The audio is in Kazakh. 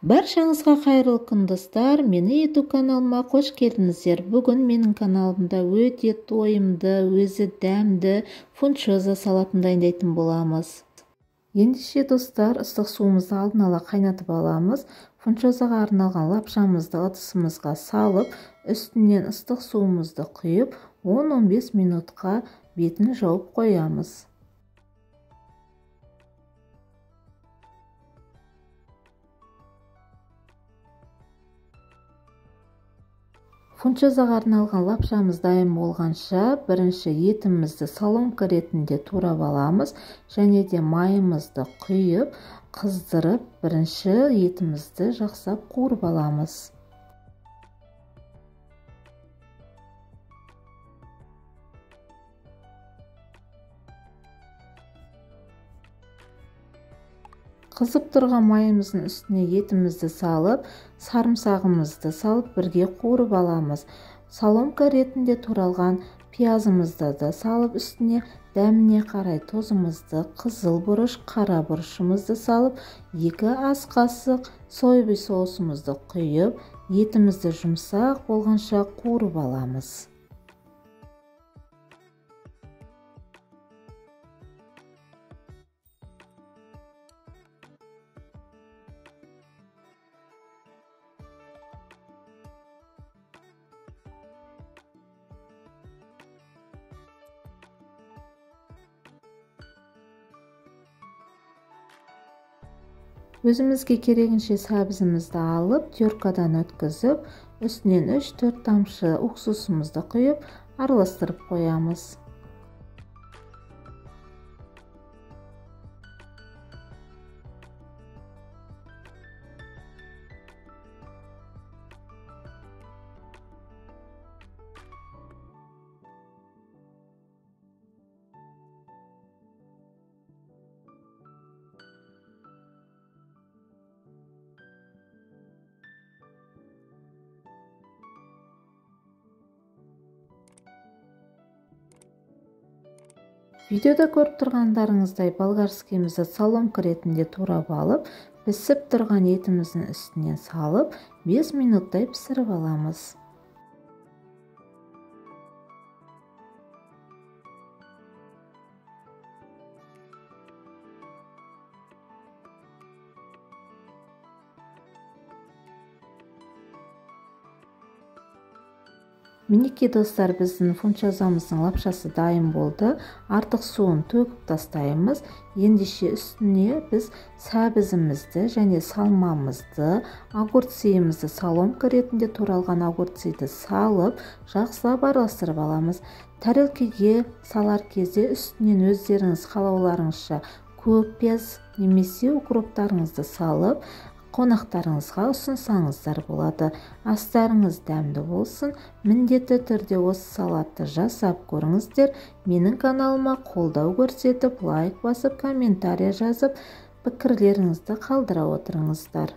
Баршаңызға қайырлы күн, достар. Мені YouTube каналыма қош келдіңіздер. Бүгін менің каналымда өте тойымды, өзі дәмді фунчоза салатын дайындайтын боламыз. Ендеше, достар, ыстық суымызды алдын ала қайнатып аламыз. Фунчозаға арналған лапшамызды ыдысымызға салып, үстінен ыстық суымызды құйып, 10-15 минутқа бетін жауып қоямыз. Фунчозаға арналған лапшамыз дайын болғанша, бірінші етімізді соломка ретінде турап аламыз, және де майымызды құйып, қыздырып, бірінші етімізді жақсап қуырып аламыз. Қызып тұрған майымыздың үстіне етімізді салып, сарымсағымызды салып бірге қуырып аламыз. Соломка ретінде туралған пиязымызды да салып, үстіне дәміне қарай тұзымызды, қызыл бұрыш, қара бұрышымызды салып, 2 ас қасық соевый соусымызды құйып, етімізді жұмсақ болғанша қуырып аламыз. Өзімізге керегінше сәбізімізді алып, теркадан өткізіп, үстінен 3-4 тамшы уксусымызды құйып, араластырып қоямыз. Видеода көріп тұрғандарыңыздай болгарскийімізді соломка ретінде турап алып, пісіп тұрған етіміздің үстінен салып, 5 минуттай пісіріп аламыз. Мінекей, достар, біздің фунчозамыздың лапшасы дайын болды. Артық суын төгіп тастаймыз. Ендеше үстіне біз сәбізімізді және салмамызды, огурцымызды, соломка ретінде туралған огурцыды салып, жақсылап араластырып аламыз. Тәрелкеге салар кезде үстінен өздеріңіз қалауларыңызша көк пияз немесе укроптарыңызды салып, қонақтарыңызға ұсынсаңыздар болады. Астарыңыз дәмді болсын. Міндетті түрде осы салатты жасап көріңіздер. Менің каналыма қолдау көрсетіп, лайк басып, комментария жазып, пікірлеріңізді қалдыра отырыңыздар.